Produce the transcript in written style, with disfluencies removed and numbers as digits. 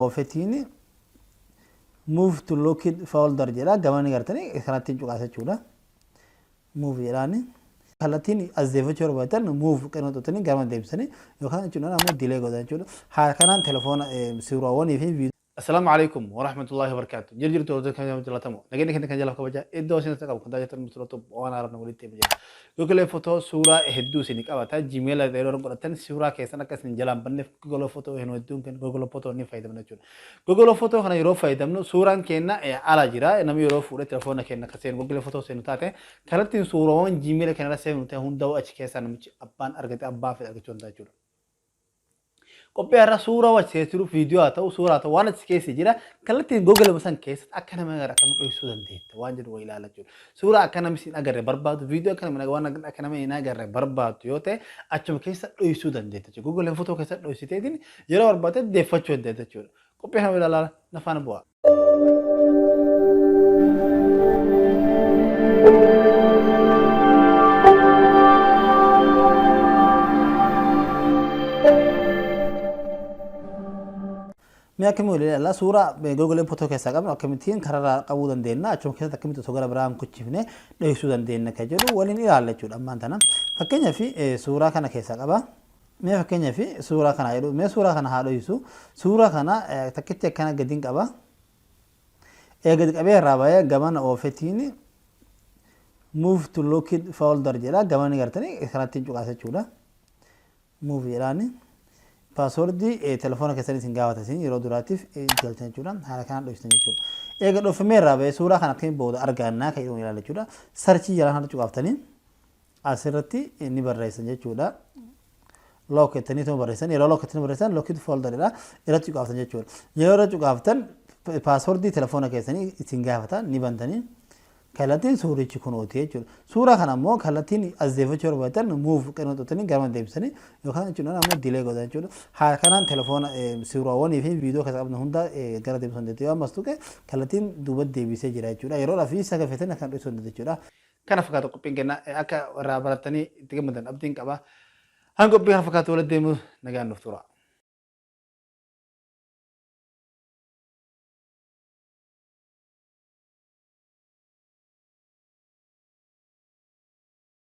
Oofetiin move to locked folder jedha gamana gartanii kanatti cuqaasa jechuudha. Move jedhaani. Kallattiin as deeffachuu barbaadan move qinoo xuxanii gama deebisanii yookaan jechuudha ammoo dilee godhan jechuudha. Haala kanaan telefoona suuraawwanii fi viidiyoo. Assalaamu alaikum warahmatullahi wabarakatuh. Jirtu hordoftoota kan jaalatamu. Nageenya keenya kan jalaaf kabaja iddoo isin qabu kan tajaajiltan musirratti waan haaraan walitti hima jira. Google Photo suuraa hedduu isin qabata. Gmail yeroo godhatan suuraa keessan akka isin jalaan banneef Google Photo hin hedduun kan Google Photo ni fayyadamna jechuudha. Google Photo kana yeroo fayyadamnu suuraan keenya ala jira. Namni yeroo fuudhee telefoona keenya akka seenu Google Photo seenu taate kallattiin suuraawwan Gmail kanarra seenu ta'e hundaa'u achi keessaa namichi abbaan argate abbaa fedhe argachuu danda'a jechuudha. Qophii har'a suuraa achi keessa jiru viidiyoo haa ta'u suuraa haa ta'u waan achi keessa jira kallattiin Google san keessatti akka nama agarre akkamitti dhoksuu dandeetta waan jedhu waa ilaala jechuudha. Suuraa akka namni hin agarre barbaadu viidiyoo akka namni waan akka nama hin agarre barbaadu yoo ta'e achuma keessa dhoksuu dandeetta jechuudha. Google Photo keessa dhoksiteetiin yeroo barbaadde deeffachuu dandeetta jechuudha. Qophii kana ilaalaa na faana bu'aa. Mee akkamii waliin ilaalla suuraa Google Photo keessaa qabnu akkamittiin kararraa qabuu dandeenya achuma keessatti akkamitti osoo gara biraan kuchifne dhoksuu dandeenya kan jedhu waliin ilaalla jechuudha ammaan tana. Fakkeenyaaf suuraa kana keessaa qaba. Mee fakkeenyaaf suuraa kana jedhu mee suuraa kana haa dhoysu suuraa kana takkitti akkana gadiin qaba. Gadi qabee irraa bahee gamana oofetiin move to locked folder jedha gamana gartanii kanatti cuqaasa jechuudha. Move jedhaani. Paaswordii telefoona keessanii isin gaafata isin yeroo duraatiif galchan jechuudha. Haala kanaan dhoysitan jechuudha. Eega dhofamee irraa bahee suuraa kana akkamiin booda argannaa kan jedhamu ilaala jechuudha. Sarchii jalaan haala cuqaaftanii asirratti ni barreessan jechuudha. Lock jettanii tuma barreessan yeroo lock jettanii barreessan locked folder dha irratti cuqaaftan jechuudha. Yeroo irra cuqaaftan paaswordii telefoona keessanii isin gaafata ni bantanii kallattiin suurichi kunooti jechuudha. Suuraa kana immoo kallattiin as deeffachuu barbaadan move qinoo xuxanii gama deebisanii yookaan jechuudha ammoo dilee godhan jechuudha. Haala kanaan telefoona suuraawwanii fi viidiyoo keessa qabdan hunda gara deebisuu dandeettu. Yoo ammas tuqe kallattiin duuba deebisee jira jechuudha. Yeroodhaaf isa gafetan akkan dhoksuu dandeettu jechuudha. Kana fakkaatu qophiin keenya akka irraa barattanii itti gammadan abdiin qaba. Hanga qophii kana fakkaatu walitti deemu nagaan nuuf tura.